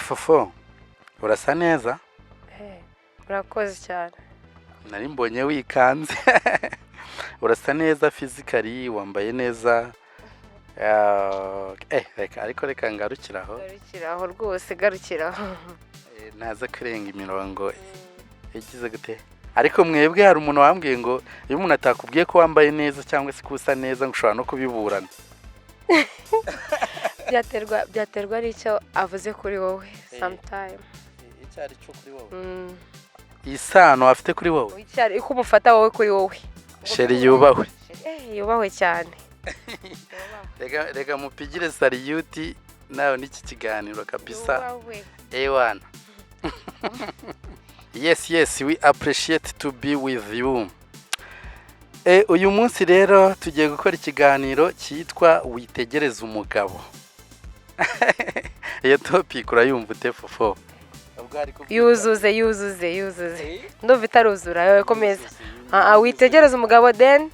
Fofo, urasa neza. Urakoze cyane. Nari mbonye wikanze. Urasa neza physically, wambaye neza. Reka, ariko reka ngarukiraho. Garukiraho rwose, garukiraho. Ntaza kurenga imirongo yagize gute. Ariko mwebwe hari umuntu wambwiye ngo iyo umuntu atakubwiye ko wambaye neza cyangwa se ko usa neza, ngo ushobora no kubiburana. Byaterwa n'icyo avuze kuri wowe sometime. Icyo ari cyo kuri wowe, isano afite kuri wowe. Icyo ari uko umufata wowe kuri wowe. Chéri yubahwe. Yubahwe cyane. Reka mupigire salute nawe n'iki kiganiro kabisa. Yubahwe. Ewana, yes, we appreciate to be with you. Uyu munsi rero tugiye gukora ikiganiro cyitwa "Witegereze umugabo". Iyo topic urayumva ute, Fofo? Yuzuze, yuzuze, yuzuze, ndumva itaruzura. Yewe, komeza. Witegereze umugabo, then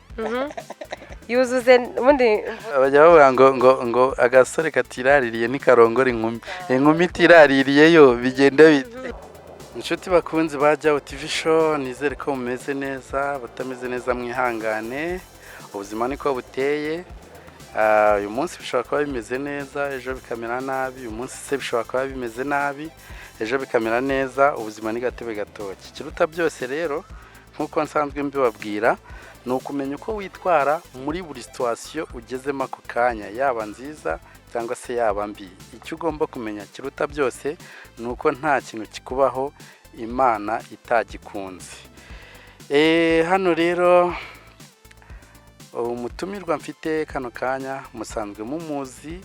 yuzuze ubundi. Bajya bavuga ngo agasore katiraririye ntikarongora inkumi, inkumi itiraririye yo bigenda bite? Inshuti bakunzi ba Jawu TV Show, nizere ko mumeze neza. Batameze neza mwihangane, ubuzima niko buteye. Uyu munsi bishobora kuba bimeze neza, ejo bikamera nabi. Uyu munsi se bishobora kuba bimeze nabi, ejo bikamera neza. Ubuzima ni gatebe gatoki. Ikiruta byose rero, nk'uko nsanzwe mbibabwira, ni ukumenya uko witwara muri buri situation ugezemo ako kanya, yaba nziza cyangwa se yaba mbi. Icyo ugomba kumenya kiruta byose ni uko nta kintu kikubaho Imana itagikunze. Hano rero umutumirwa mfite kano kanya musanzwe mumuzi,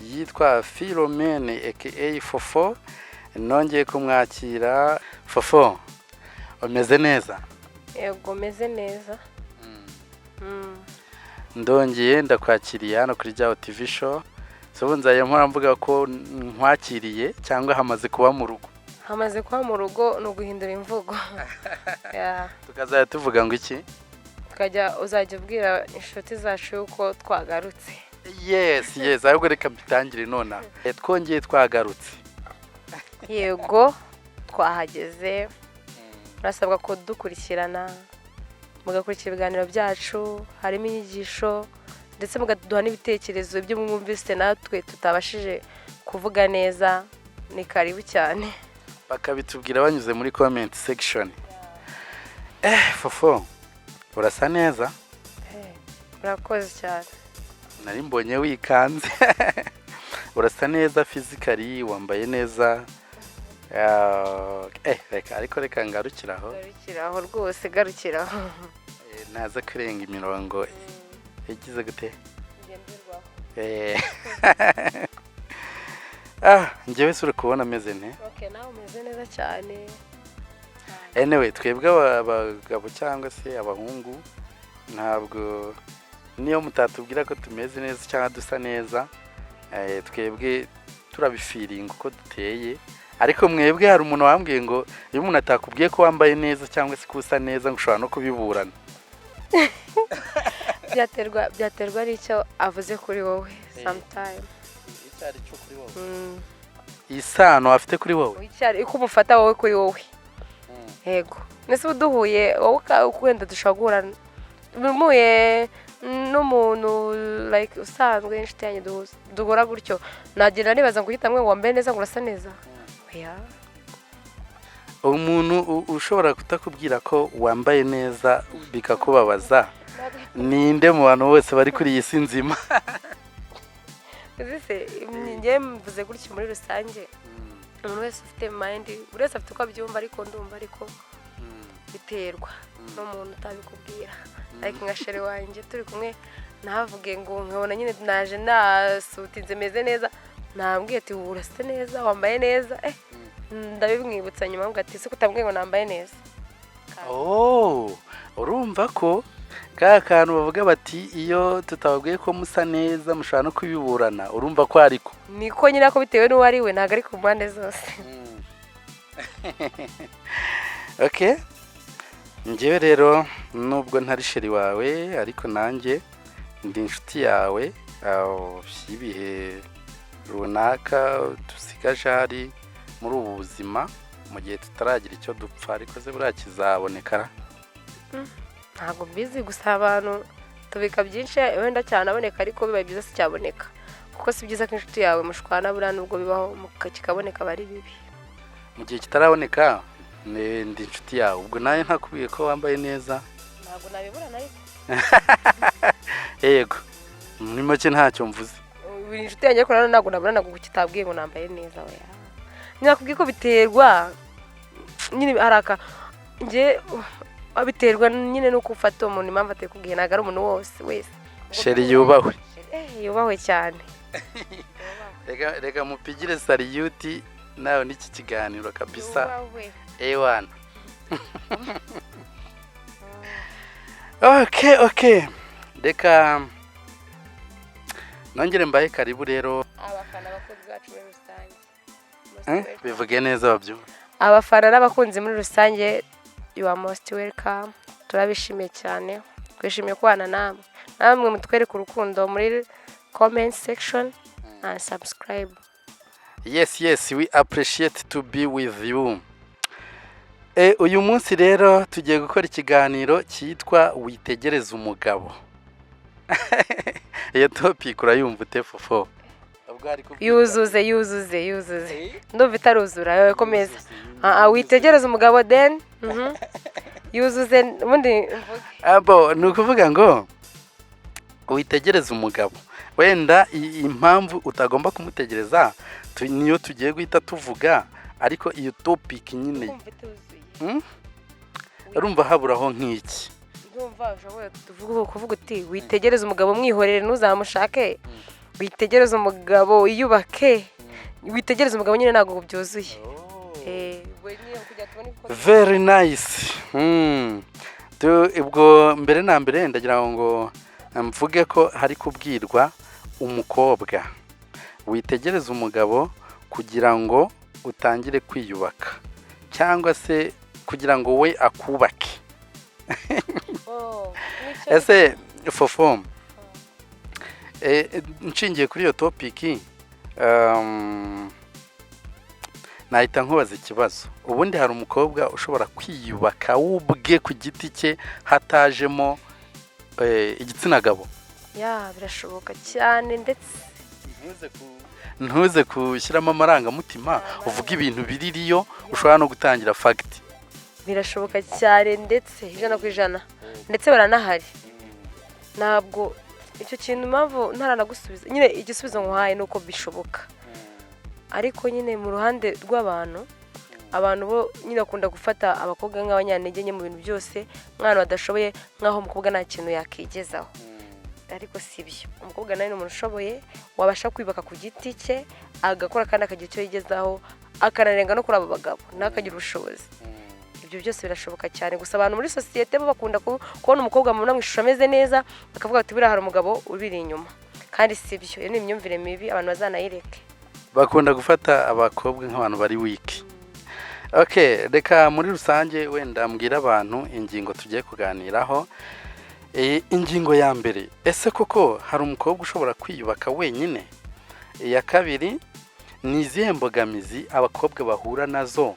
yitwa Philomene aka Fofo. Nongeye kumwakira. Fofo, umeze neza? Yego, meze neza. Ndongeye ndakwakiriye hano kuri Jawu TV Show. So ubu nzajya mpora mvuga ko nkwakiriye cyangwa hamaze kuba mu rugo? Hamaze kuba mu rugo, ni uguhindura imvugo. Yeah. Tukazajya tuvuga ngo iki? Tukajya, uzajya ubwira inshuti zacu yuko twagarutse. Yes, ahubwo reka mbitangire nonaha. Twongeye twagarutse. Yego, twahageze. Murasabwa kudukurikirana, mugakurikira ibiganiro byacu, harimo inyigisho, ndetse mukaduha n'ibitekerezo ibyo mwumvise natwe tutabashije kuvuga neza. Ni karibu cyane. Bakabitubwira banyuze muri comment section. Fofo, urasa neza. Urakoze cyane. Nari mbonye wikanze. Urasa neza physically, wambaye neza. Reka, ariko reka ngarukiraho. Garukiraho rwose, garukiraho. Ntaza kurenga imirongo yagize gute. Njyewe se uri kubona ameze nte? Okay, nawe umeze neza cyane. Anyway, twebwe abagabo cyangwa se abahungu, ntabwo niyo mutatubwira ko tumeze neza cyangwa dusa neza, twebwe turabifeelinga uko duteye. Ariko mwebwe hari umuntu wambwiye ngo iyo umuntu atakubwiye ko wambaye neza cyangwa se ko usa neza, ngo ushobora no kubiburana. Byaterwa n'icyo avuze kuri wowe sometime. Icyo ari cyo kuri wowe, isano afite kuri wowe. Icyo ari uko umufata wowe kuri wowe. Yego, mbese ubu duhuye wowe wenda dushobora guhura, muhuye n'umuntu like usanzwe, inshuti yanjye duhura gutyo, nagenda nibaza ngo uhita ngo wambaye neza, ngo urasa neza? Oya. Umuntu ushobora kutakubwira ko wambaye neza bikakubabaza ninde mu bantu bose bari kuri iyi si nzima? Uzi se, njye mvuze gutyo muri rusange, umuntu wese ufite mind, buri wese afite uko abyumva, ariko ndumva ariko biterwa n'umuntu utabikubwira. Ariko nka chéri wanjye turi kumwe, ntavuge ngo nkabona nyine naje nasutinze meze neza, nambwiye ati: "Urasa neza, wambaye neza." Ndabimwibutsa nyuma, mubwira ati: "Ese kutabwiye ngo nambaye neza?" Oh, urumva ko ka kantu bavuga bati iyo tutababwiye ko musa neza mushobora no kubiburana, urumva ko ariko Niko nyine, ko bitewe n'uwo ari we, ntabwo ari ku mpande zose. Okay, njyewe rero nubwo ntari chéri wawe, ariko nanjye ndi inshuti yawe, aho y'ibihe Runaka dusigaje hari muri ubu buzima, mu gihe tutaragira icyo dupfa. Ariko se buriya kizaboneka? Ntabwo mbizi, gusa abantu tubika byinshi, wenda cyanaboneka, ariko bibaye byiza si cyaboneka, kuko si byiza ko inshuti yawe mushwana. Buriya nubwo bibaho kikaboneka, aba ari bibi. Mu gihe kitaraboneka, ndi inshuti yawe. Ubwo nawe ntakubwiye ko wambaye neza? Ntabwo nabiburana ariko. Yego, muri make ntacyo mvuze. Buri inshuti yanjye, ariko nanone ntabwo naburana ngo kitabwiye ngo nambaye neza. Oya, nakubwiye ko biterwa nyine, hari aka njye biterwa nyine nuko ufata umuntu, impamvu atakubwiye. Ntabwo ari umuntu wose wese. Chérie yubahwe. Yubahwe cyane. Reka mupigire salute nawe n'iki kiganiro kabisa. Yubahwe. Ewana, okay, reka nongere mbahe karibu rero. Abafana, abakunzi bacu muri rusange. Bivuge neza babyumve. Abafana n'abakunzi muri rusange, you are most welcome. Turabishimiye cyane, twishimiye kubana namwe. Namwe mutwereke urukundo muri comment section and subscribe. Yes, we appreciate to be with you. Uyu munsi rero tugiye gukora ikiganiro cyitwa "Witegereze umugabo". Iyo topic urayumva ute, Fofo? Ubwo hari kubwirwa- Yuzuze, yuzuze, yuzuze. Ndumva itaruzura. Wowe komeza. Witegereze umugabo, then yuzuze ubundi mvuge. Abo ni ukuvuga ngo witegereze umugabo. Wenda impamvu utagomba kumutegereza niyo tugiye guhita tuvuga, ariko iyo topic nyine Ndumva ituzuye. Urumva haburaho nk'iki? Ndumva ushobora kuvuga uti: "Witegereze umugabo, mwihorere, ntuzamushake. Witegereze umugabo, wiyubake. Witegereze umugabo." Nyine ntabwo byuzuye. Ubwo nyine kugira tubone uko- Very nice. Ubwo mbere na mbere ndagira ngo mvuge ko hari kubwirwa umukobwa: witegereze umugabo kugira ngo utangire kwiyubaka, cyangwa se kugira ngo we akubake. Oh, nicyo- Ese Fofo, nshingiye kuri iyo topic, nahita nkubaza ikibazo: ubundi hari umukobwa ushobora kwiyubaka we ubwe ku giti cye, hatajemo igitsina gabo? Ya, birashoboka cyane ndetse. Ntuze gushyiramo amarangamutima, uvuge ibintu biririyo, ushobora no gutangira fact. Birashoboka cyane ndetse, 100%, ndetse baranahari. Ntabwo icyo kintu, impamvu ntaranagusubiza nyine, igisubizo nkuhaye ni uko bishoboka, ariko nyine mu ruhande rw'abantu, abantu bo nyine bakunda gufata abakobwa nk'abanyantege nke mu bintu byose, nk'abantu badashoboye, nk'aho umukobwa nta kintu yakigezaho. Ariko si byo. Umukobwa nawe ni umuntu ushoboye, wabasha kwiyubaka ku giti cye, agakora kandi akagira icyo yigezaho, akanarenga no kuri abo bagabo, nawe akagira ubushobozi. Ibyo byose birashoboka cyane. Gusa abantu muri sosiyete bo bakunda kubona umukobwa mubona mu ishusho ameze neza, bakavuga bati: "Buriya hari umugabo ubiri inyuma." Kandi si byo. Iyo ni imyumvire mibi, abantu bazanayireke. Bakunda gufata abakobwa nk'abantu bari weak. Okay, reka muri rusange wenda mbwira abantu ingingo tugiye kuganiraho. Ingingo ya mbere: ese koko hari umukobwa ushobora kwiyubaka wenyine? Iya kabiri: ni izihe mbogamizi abakobwa bahura nazo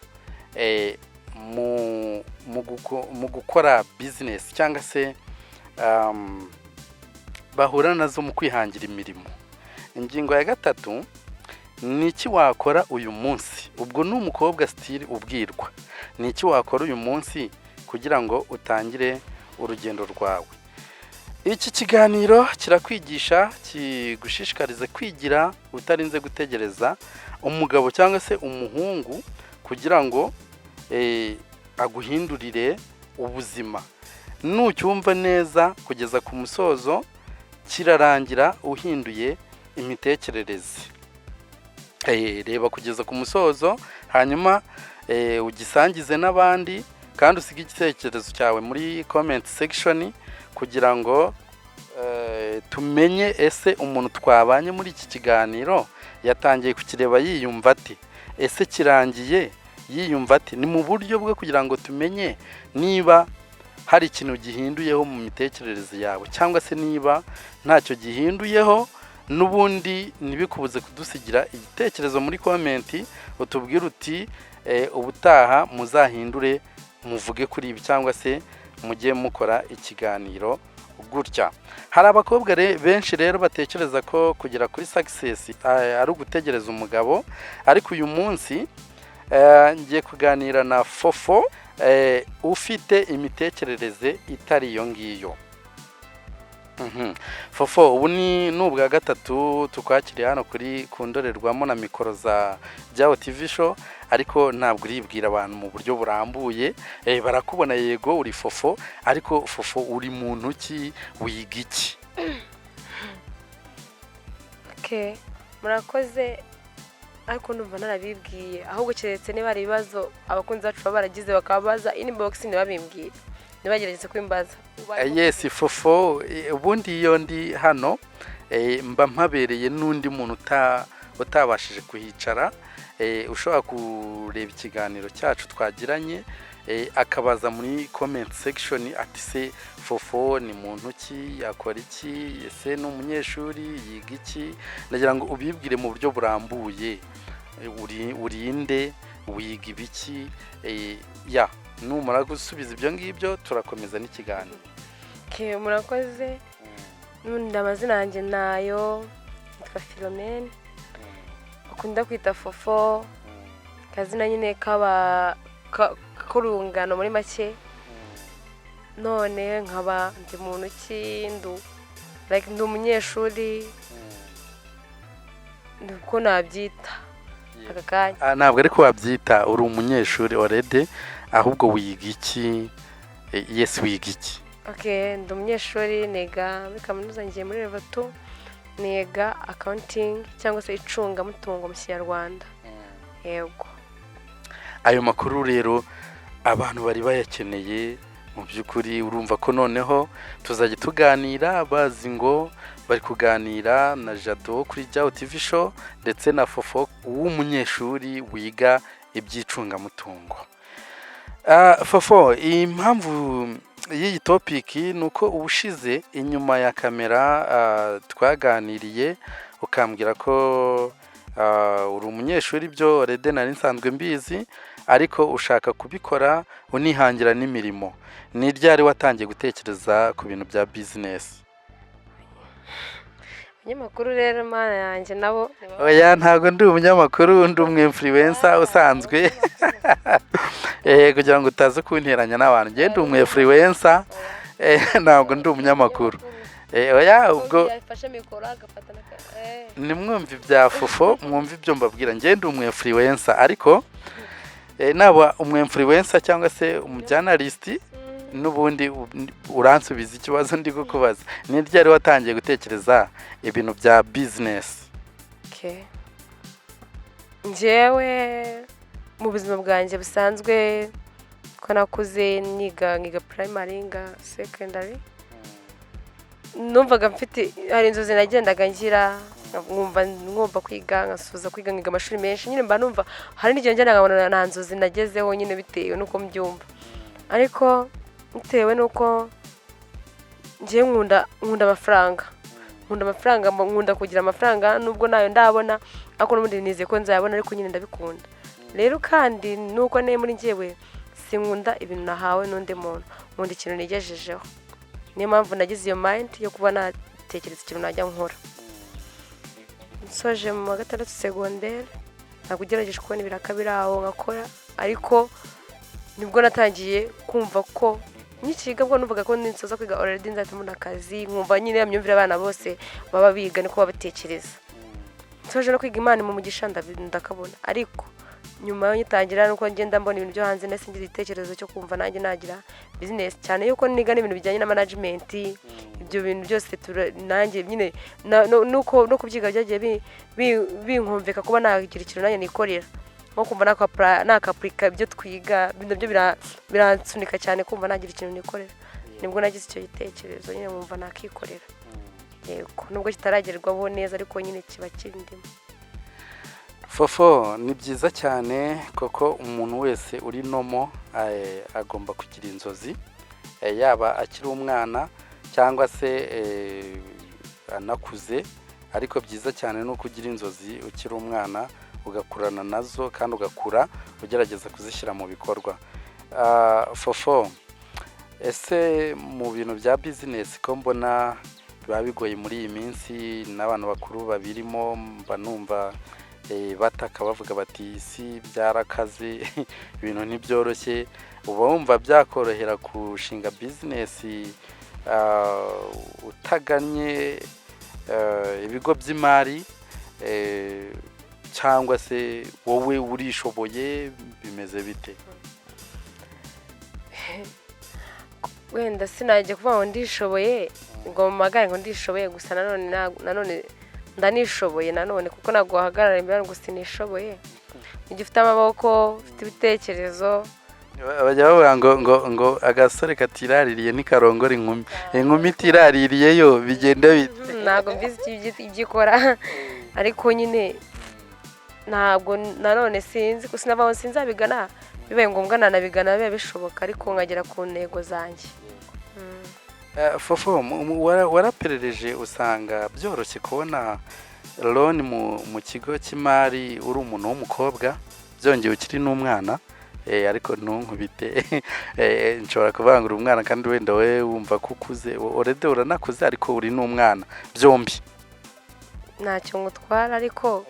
mu gukora business, cyangwa se bahura nazo mu kwihangira imirimo? Ingingo ya gatatu: ni iki wakora uyu munsi? Ubwo ni umukobwa still ubwirwa. Ni iki wakora uyu munsi kugira ngo utangire urugendo rwawe? Iki kiganiro kirakwigisha, kigushishikariza kwigira utarinze gutegereza umugabo cyangwa se umuhungu kugira ngo aguhindurire ubuzima. Nucyumva neza kugeza ku musozo, kirarangira uhinduye imitekerereze. Reba kugeza ku musozo, hanyuma ugisangize n'abandi, kandi usige igitekerezo cyawe muri comment section kugira ngo tumenye ese umuntu twabanye muri iki kiganiro yatangiye kukireba yiyumva ati, ese kirangiye yiyumva ati. Ni mu buryo bwo kugira ngo tumenye niba hari ikintu gihinduyeho mu mitekerereze yawe, cyangwa se niba ntacyo gihinduyeho. N'ubundi ntibikubuze kudusigira igitekerezo muri comment, utubwire uti "Ubutaha muzahindure, muvuge kuri ibi, cyangwa se mujye mukora ikiganiro gutya." Hari abakobwa benshi rero batekereza ko kugera kuri success ari ugutegereza umugabo, ariko uyu munsi ngiye kuganira na Fofo ufite imitekerereze itari iyo ngiyo. Fofo, ubu ni ubwa gatatu tukwakiriye hano kuri ku ndorerwamo na mikoro za Jyawo TV Show, ariko ntabwo uribwira abantu mu buryo burambuye. Barakubona, yego uri Fofo, ariko Fofo uri muntu ki? Wiga iki? Okay, murakoze, ariko ndumva narabibwiye, ahubwo keretse niba hari ibibazo abakunzi bacu baba baragize bakabaza inbox ntibabimbwire, ntibagerageze kubimbaza. Yes, Fofo, ubundi iyo ndi hano mba mpabereye n'undi muntu utabashije kuhicara, ushobora kureba ikiganiro cyacu twagiranye, akabaza muri comment section ati: "Se Fofo ni muntu ki? Yakora iki? Ese ni umunyeshuri? Yiga iki?" Ndagira ngo ubibwire mu buryo burambuye. Uri urinde, wiga ibiki? Ya, numara gusubiza ibyo ngibyo turakomeza n'ikiganiro. Okay, murakoze. N'ubundi amazina yanjye nayo nitwa Philomene, bakunda kwita Fofo, akazina nyine kaba k'urungano muri make. None nkaba ndi muntu ki? Ndu like ndi umunyeshuri, niko nabyita aka kanya. Ah, ntabwo ariko wabyita, uri umunyeshuri already, ahubwo wiga iki? Yes, wiga iki? Okay, ndi umunyeshuri, niga muri kaminuza, ngiye muri level 2, niga accounting cyangwa se icungamutungo mu Kinyarwanda, yego. Ayo makuru rero abantu bari bayakeneye mu by'ukuri. Urumva ko noneho tuzajya tuganira bazi ngo bari kuganira na Jado kuri Jyawo TV Show ndetse na Fofo w'umunyeshuri wiga iby'icungamutungo. Fofo, impamvu y'iyi topic ni uko ubushize inyuma ya kamera twaganiriye ukambwira ko uri umunyeshuri, byo already nari nsanzwe mbizi, ariko ushaka kubikora unihangira n'imirimo. Ni ryari watangiye gutekereza ku bintu bya business? Abanyamakuru rero, Mana yanjye, nabo Oya, ntabwo ndi umunyamakuru, ndi umu influencer usanzwe. Kugira ngo utaza kunteranya n'abantu, njye ndi umu influencer, ntabwo ndi umunyamakuru. Oya, ubwo yafashe mikoro agafata na. Nimwumve ibya Fofo, mwumve ibyo mbabwira. Njye ndi umu influencer, ariko naba umu influencer cyangwa se umujournalist, n'ubundi uransubiza ikibazo ndi kukubaza: ni ryari watangiye gutekereza ibintu bya business? Okay. Njyewe mu buzima bwanjye busanzwe, ko nakuze niga, nkiga primary, nga secondary, numvaga mfite, hari inzozi nagendaga ngira, nkumva ngomba kwiga, ngasoza kwiga, nkiga amashuri menshi nyine. Mba numva hari n'igihe ngenda nkabona nta nzozi nagezeho nyine, bitewe n'uko mbyumva, ariko bitewe n'uko ngiye nkunda amafaranga, nkunda amafaranga, nkunda kugira amafaranga, nubwo nayo ndabona, ariko n'ubundi nizeye ko nzayabona, ariko nyine ndabikunda rero. Kandi nuko ne muri njyewe sinkunda ibintu nahawe n'undi muntu, nkunda ikintu nigejejeho. Niyo mpamvu nagize iyo mind yo kuba natekereza ikintu najya nkora. Nsoje mu wa gatandatu segonderi, ntabwo ugerageje kubona ibiraka biri aho nkakora, ariko nibwo natangiye kumva ko nkikiga, bwo numvaga ko ninsoza kwiga already nzahita mbona akazi, nkumva nyine ya myumvire abana bose baba biga niko babatekereza. Nsoje no kwiga, Imana mu mugisha ndakabona, ariko nyuma yo ngitangira nuko ngenda mbona ibintu byo hanze, nahise ngira igitekerezo cyo kumva nanjye nagira business, cyane yuko niga n'ibintu bijyanye na management. Ibyo bintu byose nanjye nyine nuko no kubyiga byagiye binkumvika kuba nagira ikintu nanjye nikorera, nko kumva nakapurika ibyo twiga, nabyo biransunika cyane kumva nagira ikintu nikorera. Nibwo nagize icyo gitekerezo nyine, nkumva nakikorera, yego, nubwo kitaragerwaho neza, ariko nyine kiba kindimo. Fofo, ni byiza cyane koko umuntu wese uri nomo agomba kugira inzozi, yaba akiri umwana cyangwa se anakuze. Ariko byiza cyane ni uko ugira inzozi ukiri umwana, ugakurana nazo kandi ugakura ugerageza kuzishyira mu bikorwa. Fofo, ese mu bintu bya business ko mbona biba bigoye muri iyi minsi, n'abantu bakuru babirimo mba numva bataka bavuga bati isi byarakaze, ibintu ntibyoroshye, uba wumva byakorohera gushinga business utagannye ibigo by'imari, cyangwa se wowe urishoboye, bimeze bite? Wenda sinajya kuvuga ngo ndishoboye, ngo mu magare ngo ndishoboye gusa, nanone ndanishoboye nanone, kuko ntabwo wahagarara imbere ngo sinishoboye. Igihe ufite amaboko, ufite ibitekerezo. Bajya bavuga ngo agasore katiraririye ntikarongora inkumi, inkumi itiraririye yo bigenda bite? Ntabwo mbizi ibyo ikora, ariko nyine ntabwo nanone sinzi, sinava sinzabigana, bibaye ngombwa nanabigana, biba bishoboka, ariko nkagera ku ntego zanjye. Fofo, waraperereje usanga byoroshye kubona loan mu kigo cy'imari uri umuntu w'umukobwa, byongeye ukiri n'umwana? Ariko ntunkubite, nshobora kuvangura umwana kandi wenda wowe wumva ko ukuze, already uranakuze, ariko uri n'umwana byombi. Ntacyo ngutwara, ariko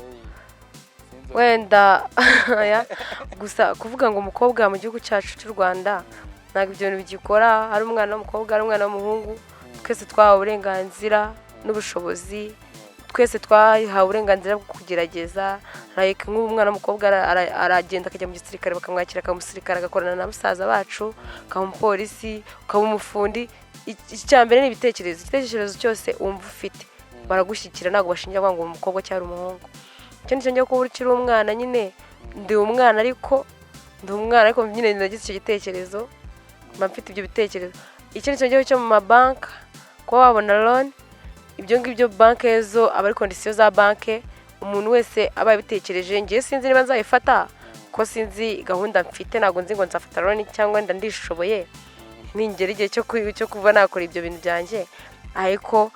wenda gusa kuvuga ngo umukobwa mu gihugu cyacu cy'u Rwanda ntabwo ibyo bintu bigikora, ari umwana w'umukobwa, ari umwana w'umuhungu, twese twahawe uburenganzira n'ubushobozi, twese twahawe uburenganzira bwo kugerageza. Like nk'ubu umwana w'umukobwa aragenda akajya mu gisirikare, bakamwakira akaba umusirikare, agakorana na basaza bacu, akaba umupolisi, ukaba umufundi. Icya mbere ni ibitekerezo, igitekerezo cyose wumva ufite baragushyigikira, ntabwo bashingira ngo umukobwa cyangwa umuhungu. Ikindi cyongera kuba ukiri umwana, nyine ndi umwana, ariko ndi umwana, ariko nyine nagize icyo gitekerezo, mba mfite ibyo bitekerezo. Ikindi cyongera cyo mu mabanki kuba wabona loan, ibyo ngibyo banki zo aba ari condition za banki, umuntu wese aba yabitekereje. Ngewe sinzi niba nzayifata, ko sinzi gahunda mfite, ntabwo nzi ngo nzafata loan cyangwa wenda ndishoboye ningera igihe cyo kuba nakora ibyo bintu byanjye. Ariko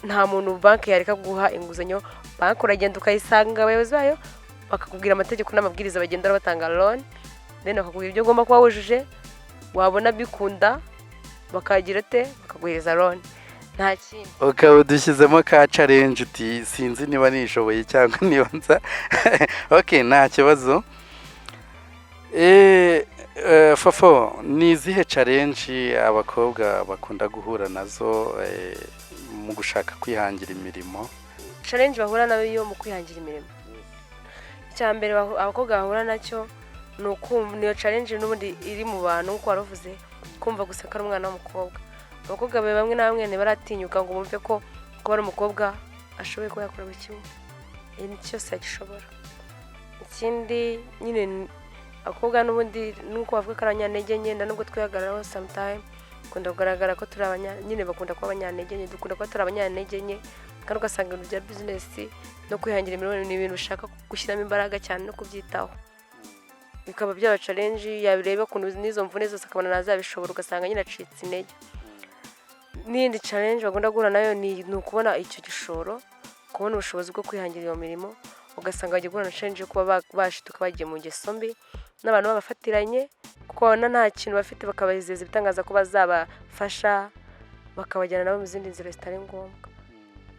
nta muntu banki yareka guha inguzanyo. Banki uragenda ukayisanga, abayobozi bayo bakakubwira amategeko n'amabwiriza bagenda batanga loan, then bakakubwira ibyo ugomba kuba wujuje, wabona bikunda bakagira ate, bakaguhereza loan, nta kindi. Ukaba udushyizemo ka challenge, uti sinzi niba nishoboye cyangwa niba nza. Ok, nta kibazo. Fofo, ni izihe challenge abakobwa bakunda guhura nazo mu gushaka kwihangira imirimo? Challenge bahura nayo yo mu kwihangira imirimo, icya mbere abakobwa bahura nacyo ni ukumva, niyo challenge n'ubundi iri mu bantu nk'uko waruvuze, kumva gusa ko ari umwana w'umukobwa. Abakobwa bamwe na bamwe ntibaratinyuka ngo bumve ko kuba ari umukobwa ashoboye kuba yakora buri kimwe, ikintu cyose yagishobora. Ikindi nyine abakobwa n'ubundi nuko bavuga ko ari abanyantege nke, nubwo twihagararaho sometime bakunda kugaragara ko turi abanya, nyine bakunda kuba abanyantege nke, dukunda kuba turi abanyantege nke, kandi ugasanga ibintu bya business no kwihangira imirimo ni ibintu ushaka gushyiramo imbaraga cyane no kubyitaho, bikaba byaba challenge. Yabireba ukuntu n'izo mvune zose akabona ntazabishobora, ugasanga nyine acitse intege. N'iyindi challenge bagomba guhura nayo ni ukubona icyo gishoro, kubona ubushobozi bwo kwihangira iyo mirimo, ugasanga bagiye guhura na challenge yo kuba bashituka bagiye mu ngeso mbi n'abantu babafatiranye, kuko babona nta kintu bafite, bakabizeza ibitangaza ko bazabafasha, bakabajyana nabo mu zindi nzira zitari ngombwa,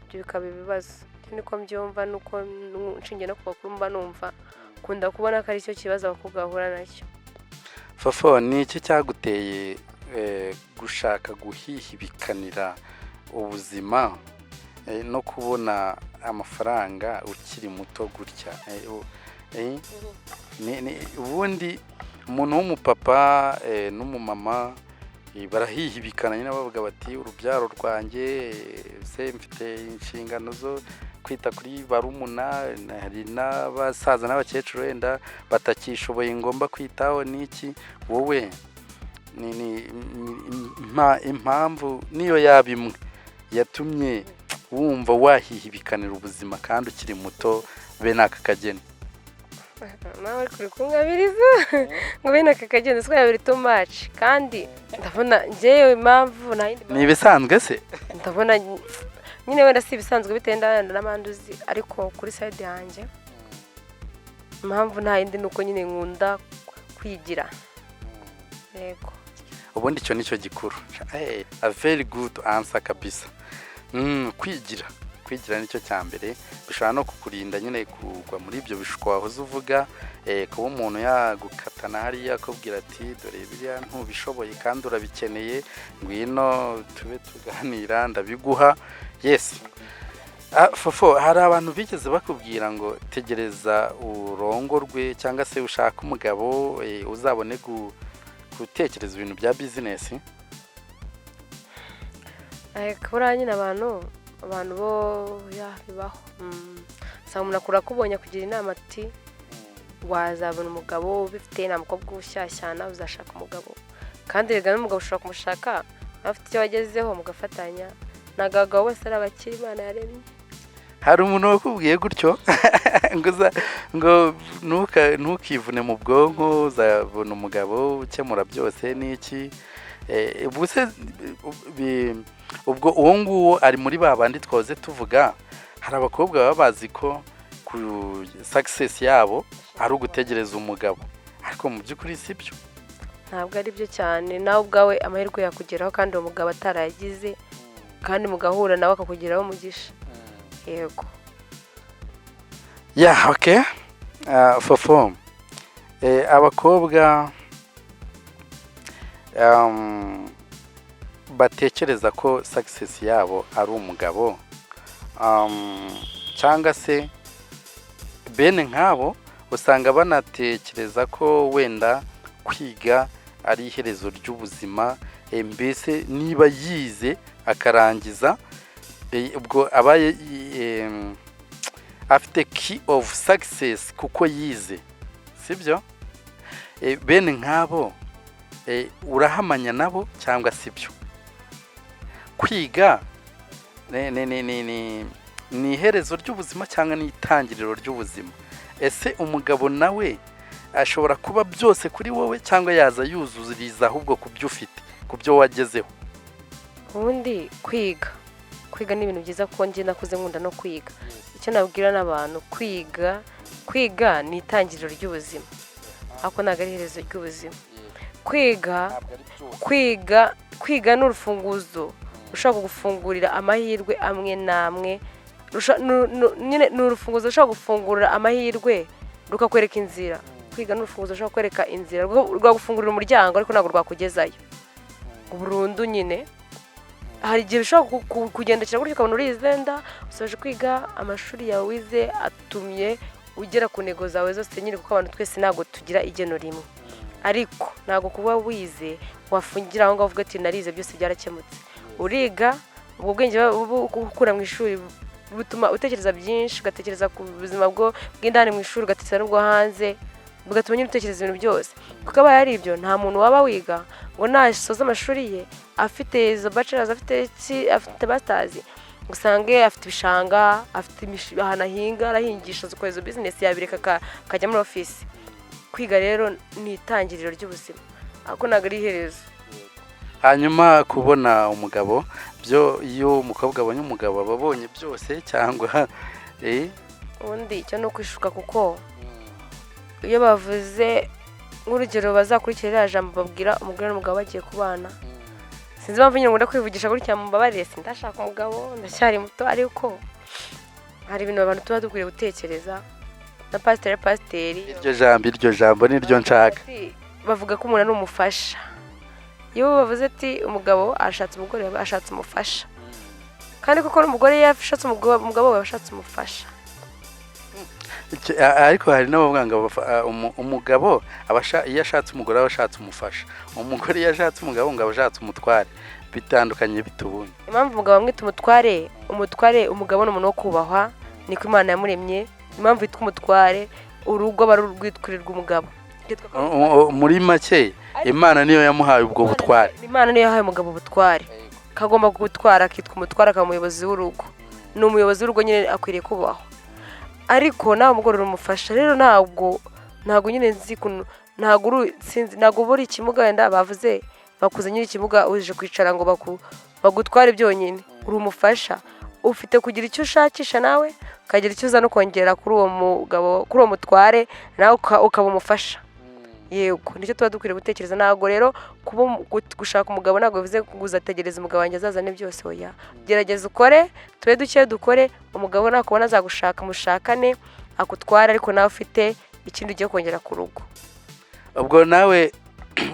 ibyo bikaba ibibazo. Icyo niko mbyumva, nuko nshingiye no ku bakuru mba numva, kunda kubona ko aricyo kibazo abakobwa bahura nacyo. Fofo, ni iki cyaguteye gushaka guhihibikanira ubuzima no kubona amafaranga ukiri muto gutya? Ubundi umuntu w'umupapa n'umumama barahihibikana nyine, bavuga bati urubyaro rwanjye, se mfite inshingano zo kwita kuri barumuna, hari n'abasaza n'abakecuru wenda batakishoboye ngomba kwitaho n'iki. Wowe ni impamvu niyo yaba imwe yatumye wumva wahihibikanira ubuzima kandi ukiri muto bene aka kageni? Nawe kuri kungabiriza ngo bene aka kageni siko yabiri too much, kandi ndabona njyewe impamvu nta yindi. Ni ibisanzwe se? Ndabona Nyine wenda si ibisanzwe bitewe n'abandi uzi, ariko kuri side yanjye impamvu nta yindi ni uko nyine nkunda kwigira. Yego. Ubundi icyo nicyo gikuru. Hey, a very good answer kabisa. Kwigira, kwigira nicyo cya mbere, bishobora no kukurinda nyine kugwa muri ibyo bishuko wahoze uvuga, kuba umuntu yagukatana hariya akubwira ati: "Dore biriya ntubishoboye kandi urabikeneye, ngwino tube tuganira ndabiguha." Yes. Fofo, hari abantu bigeze bakubwira ngo tegereza urongorwe cyangwa se ushake umugabo, uzabone gutekereza ibintu bya business? Ariko buriya nyine abantu bo ya bibaho. Usanga umuntu akura akubonye akugira inama ati: "Wazabona umugabo ubifite, nta mukobwa ushyashyana, uzashaka umugabo." Kandi rega n'umugabo ushobora kumushaka afite icyo wagezeho mugafatanya. Ntabwo abagabo bose ari abakire Imana yaremye. Hari umuntu wakubwiye gutyo ngo ntukivune mu bwonko, uzabona umugabo ukemura byose n'iki? Ubwo se ubwo uwo nguwo ari muri ba bandi twahoze tuvuga? Hari abakobwa baba bazi ko ku success yabo ari ugutegereza umugabo, ariko mu by'ukuri si byo. Ntabwo ari byo cyane. Nawe ubwawe amahirwe yakugeraho kandi uwo mugabo atarayagize, kandi mugahura nawe akakugeraho umugisha. Yego. Ya, okay. Fofo, abakobwa batekereza ko success yabo ari umugabo, cyangwa se bene nk'abo, usanga banatekereza ko wenda kwiga ari iherezo ry'ubuzima, mbese niba yize akarangiza, ubwo abaye afite key of success kuko yize, sibyo? Bene nk'abo, urahamanya nabo cyangwa sibyo? Kwiga ni iherezo ry'ubuzima cyangwa ni itangiriro ry'ubuzima? Ese umugabo nawe ashobora kuba byose kuri wowe, cyangwa yaza yuzuriza ahubwo ku byo ufite, ku byo wagezeho? Ubundi kwiga ni ibintu byiza, kuko njye nakuze nkunda no kwiga. Icyo nabwira n'abantu, kwiga ni itangiriro ry'ubuzima, ariko ntabwo ari iherezo ry'ubuzima. Kwiga ni urufunguzo rushobora kugufungurira amahirwe amwe n'amwe. Nyine ni urufunguzo rushobora gufungurira amahirwe, rukakwereka inzira. Kwiga ni urufunguzo rushobora kwereka inzira, rwagufungurira umuryango, ariko ntabwo rwakugezayo burundu. Nyine hari igihe bishobora kugendekera gutyo, ukabona urizenda usoje kwiga, amashuri yawe wize atumye ugera ku ntego zawe zose nyine, kuko abantu twese ntabwo tugira igeno rimwe. Ariko ntabwo kuba wize wafungira aho ngaho uvuga ati: "Narize, byose byarakemutse." Uriga, ubwo bwenge ukura mu ishuri butuma utekereza byinshi, ugatekereza ku buzima bwo bw'indani mu ishuri, ugatekereza n'ubwo hanze, bigatuma nyine utekereza ibintu byose. Kuko abaye ari ibyo, nta muntu waba wiga ngo nasoza amashuri ye afite izo bachelors, afite iki, afite masters, usange afite ibishanga, afite ahantu ahinga, arahingisha, azikora izo business, yabireka akajya muri office. Kwiga rero ni itangiriro ry'ubuzima, ariko ntabwo ari iherezo. Hanyuma kubona umugabo byo, iyo umukobwa abonye umugabo aba abonye byose cyangwa? Ubundi icyo ni ukwishuka, kuko iyo bavuze, nk'urugero, bazakurikira iriya jambo babwira umugore n'umugabo bagiye kubana. Sinzi impamvu nyine ngunda kwivugisha gutya, mumbabarire, sindashaka umugabo, ndacyari muto, ariko hari ibintu abantu tuba dukwiriye gutekereza. Na pasiteri Iryo jambo niryo nshaka. Ati, bavuga ko umuntu ari umufasha. Iyo bavuze ati umugabo ashatse umugore, aba ashatse umufasha. Kandi koko n'umugore iyo ashatse umugabo we, aba ashatse umufasha. Ariko hari n'abavuga ngo umugabo iyo ashatse umugore aba ashatse umufasha, umugore iyo ashatse umugabo ngo aba ashatse umutware. Bitandukanye bite ubundi? Impamvu umugabo amwita umutware, umugabo ni umuntu wo kubahwa, niko Imana yamuremye. Impamvu yitwa umutware, urugo aba ari urwitwirirwa umugabo. Muri make, Imana niyo yamuhaye ubwo butware. Imana niyo yahaye umugabo ubutware, kagomba gutwara, akitwa umutware, akaba umuyobozi w'urugo. Ni umuyobozi w'urugo nyine, akwiriye kubahwa. Ariko nawe umugore urumufasha. Rero ntabwo nyine nzi ukuntu, ntabwo uri, sinzi, ntabwo uba uri ikimuga. Wenda bavuze bakuze nyine ikimuga, uje kwicara ngo bagutware byonyine. Uri umufasha. Ufite kugira icyo ushakisha nawe, ukagira icyo uza no kongera kuri uwo mugabo, kuri uwo mutware, nawe ukaba umufasha. Yego, nicyo tuba dukwiriye gutekereza. Ntabwo rero kuba gushaka umugabo ntabwo bivuze ngo uzategereza umugabo wanjye azazane byose. Oya, gerageza ukore, tube duke dukore. Umugabo nakubona azagushaka, mushakane, akutware, ariko nawe ufite ikindi ugiye kongera ku rugo. Ubwo nawe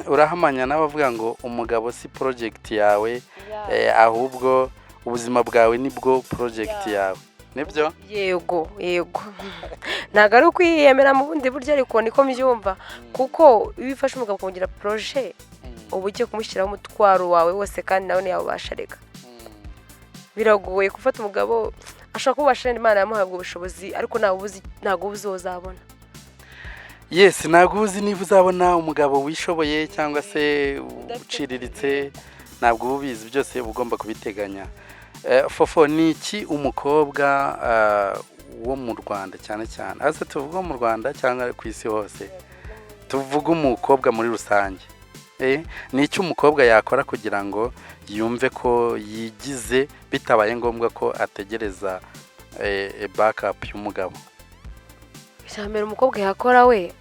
urahamanya n'abavuga ngo umugabo si project yawe, ahubwo ubuzima bwawe nibwo project yawe, nibyo? Yego, ntabwo ari ukwiyemera mu bundi buryo, ariko niko mbyumva, kuko iyo ufashe umugabo ukamugira projet, uba ugiye kumushyiraho umutwaro wawe wose, kandi nawe ntiyawubasha. Reka, biragoye gufata umugabo. Ashobora kubasha, Imana yamuhabwa ubushobozi, ariko ntabwo uba uzi uwo uzabona. Yes, ntabwo uzi niba uzabona umugabo wishoboye cyangwa se uciriritse, ntabwo uba ubizi. Byose uba ugomba kubiteganya. Fofo, ni iki umukobwa wo mu Rwanda cyane cyane, hasi tuvuga mu Rwanda cyangwa ku isi hose, tuvuge umukobwa muri rusange, ni iki umukobwa yakora kugira ngo yumve ko yigize, bitabaye ngombwa ko ategereza backup y'umugabo? Icya mbere umukobwa yakora, we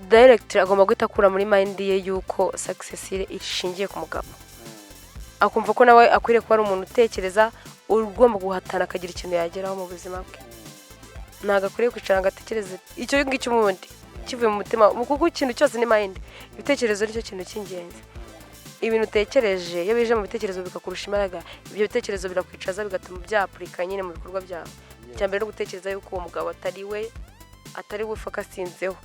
direct agomba guhita akura muri mind ye yuko success ye ishingiye ku mugabo, akumva ko nawe akwiriye kuba ari umuntu utekereza, ugomba guhatana, akagira ikintu yageraho mu buzima bwe. Ntabwo akwiriye kwicara ngo atekereze icyo ngicyo ubundi kivuye mu mutima, kuko ikintu cyose ni mind. Ibitekerezo nicyo kintu cy'ingenzi. Ibintu utekereje, iyo bije mu bitekerezo bikakurusha imbaraga, ibyo bitekerezo birakwicaza, bigatuma byapurika nyine mu bikorwa byawe. Icya mbere ni ugutekereza yuko uwo mugabo atari we ufocusinzeho.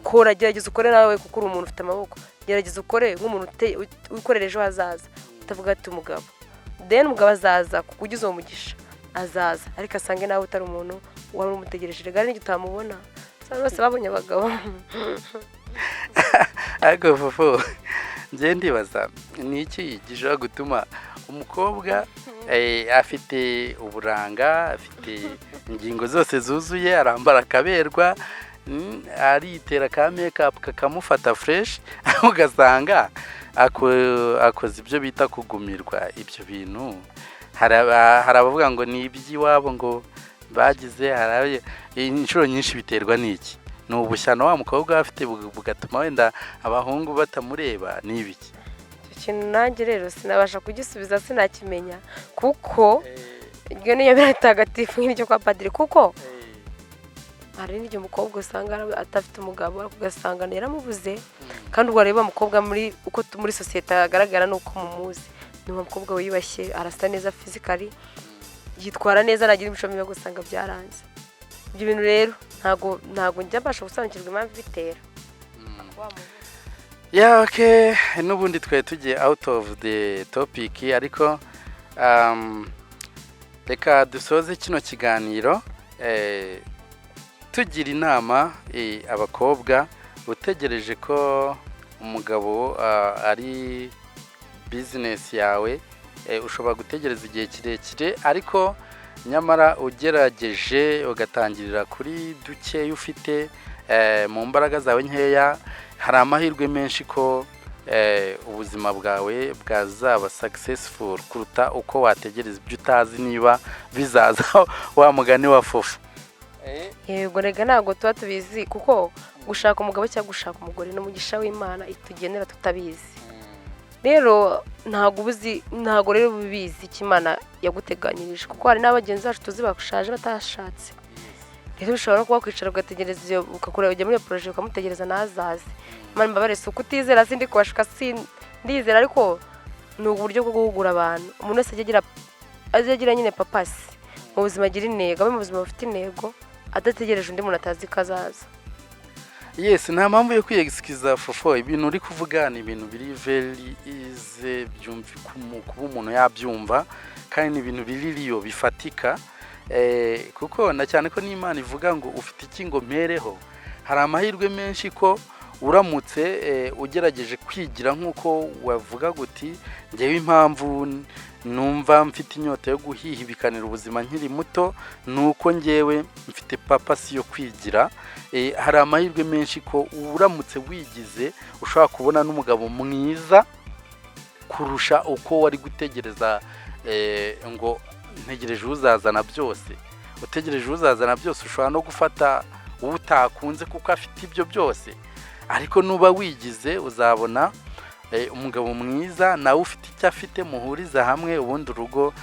Kora, gerageza ukore nawe, kuko uri umuntu ufite amaboko. Gerageza ukore nk'umuntu wikorera ejo hazaza, utavuga ati umugabo. Then umugabo azaza kuko ugize uwo mugisha azaza, ariko asange nawe utari umuntu wari umutegereje. Rega n'igihe utamubona. Abantu bose babonye abagabo. Ariko Fofo, njye ndibaza ni iki gishobora gutuma umukobwa afite uburanga, afite ingingo zose zuzuye, arambara akaberwa, aritera ka makeup kakamufata fresh, ugasanga akoze ibyo bita kugumirwa. Ibyo bintu hari abavuga ngo ni iby'iwabo ngo bagize, hari inshuro nyinshi biterwa n'iki? Ni ubushyano wa mukobwa afite bugatuma wenda abahungu batamureba? Ni ibiki? Icyo kintu nanjye rero sinabasha kugisubiza, sinakimenya, kuko iryo niyo biratagatifu nk'iryo kwa padiri, kuko hari n'igihe umukobwa usanga adafite umugabo, ariko ugasanga yaramubuze. Kandi ubwo wareba umukobwa muri uko muri sosiyete agaragara nuko mumuzi, ni umukobwa wiyubashye, arasa neza physically, yitwara neza, nagira imico mibi, ugasanga byaranze. Ibyo bintu rero ntabwo njya mbasha gusobanukirwa impamvu ibitera. Yeah, okay, n'ubundi twari tugiye out of the topic, ariko reka dusoze kino kiganiro tugira inama abakobwa utegereje ko umugabo ari business yawe. Ushobora gutegereza igihe kirekire, ariko nyamara ugerageje ugatangirira kuri dukeya ufite, mu mbaraga zawe nkeya, hari amahirwe menshi ko ubuzima bwawe bwazaba successful kuruta uko wategereza ibyo utazi niba bizaza, wa mugani wa Fofo. Yego, rega ntabwo tuba tubizi, kuko gushaka umugabo cyangwa gushaka umugore ni umugisha w'Imana itugenera tutabizi. Rero ntabwo uba uzi, ntabwo rero uba ubizi icyo Imana yaguteganyirije, kuko hari n'abagenzi bacu tuzi bashaje batashatse. Rero bishobora no kuba kwicara ugategereza iyo, ukakura ujya muri iyo projet, ukamutegereza ntazaze. Imana imbabare, si ukutizera, sindi kubashuka, ndizera, ariko ni uburyo bwo guhugura abantu. Umuntu wese ajya agira nyine purpose mu buzima, agira intego, abe mu buzima bufite intego, adategereje undi muntu atazi ko azaza. Yes, nta mpamvu yo kwiyegisikiza, Fofo. Ibintu uri kuvuga ni ibintu biri very easy kuba umuntu yabyumva, kandi ni ibintu biri real, bifatika, kuko na cyane ko n'Imana ivuga ngo ufite iki ngo mpereho. Hari amahirwe menshi ko uramutse ugerageje kwigira nk'uko wavuga guti ngewe impamvu numva mfite inyota yo guhihibikanira ubuzima nkiri muto ni uko ngewe mfite purpose yo kwigira. Hari amahirwe menshi ko uramutse wigize ushobora kubona n'umugabo mwiza kurusha uko wari gutegereza ngo Ntegereje uzazana byose. Utegereje uzazana byose, ushobora no gufata uwo utakunze kuko afite ibyo byose. Ariko nuba wigize, uzabona umugabo mwiza nawe ufite icyo afite, muhuriza hamwe, ubundi urugo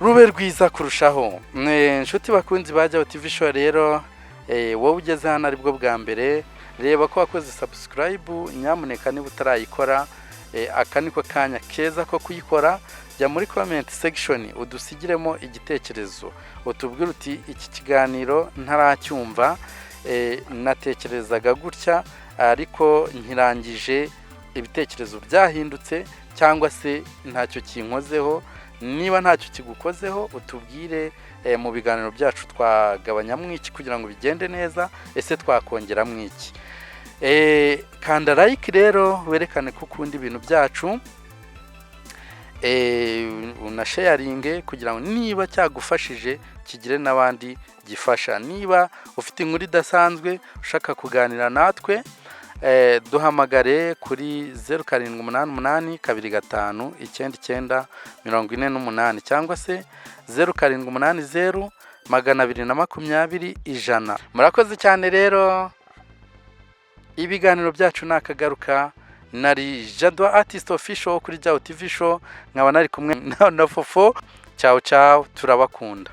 rube rwiza kurushaho. Inshuti bakunzi ba Jyaho TV Show rero, wowe ugeze hano aribwo bwa mbere, reba ko wakoze subscribe. Nyamuneka niba utarayikora, aka niko kanya keza ko kuyikora. Jya muri comment section udusigiremo igitekerezo, utubwire uti: "Iki kiganiro ntaracyumva, natekerezaga gutya, ariko nkirangije ibitekerezo byahindutse", cyangwa se "Ntacyo kinkozeho". Niba ntacyo kigukozeho, utubwire mu biganiro byacu twagabanyamo iki kugira ngo bigende neza, ese twakongeramo iki? Kanda like rero werekane ko ukunda ibintu byacu, unasharinge kugira ngo niba cyagufashije kigire n'abandi gifasha. Niba ufite inkuru idasanzwe ushaka kuganira natwe, duhamagare kuri 0788259948 cyangwa se 0780220100. Murakoze cyane rero, ibiganiro byacu ni akagaruka. Nari Jado Artist Official kuri Jyaho TV Show, nkaba nari kumwe na Fofo. Ciao ciao, turabakunda.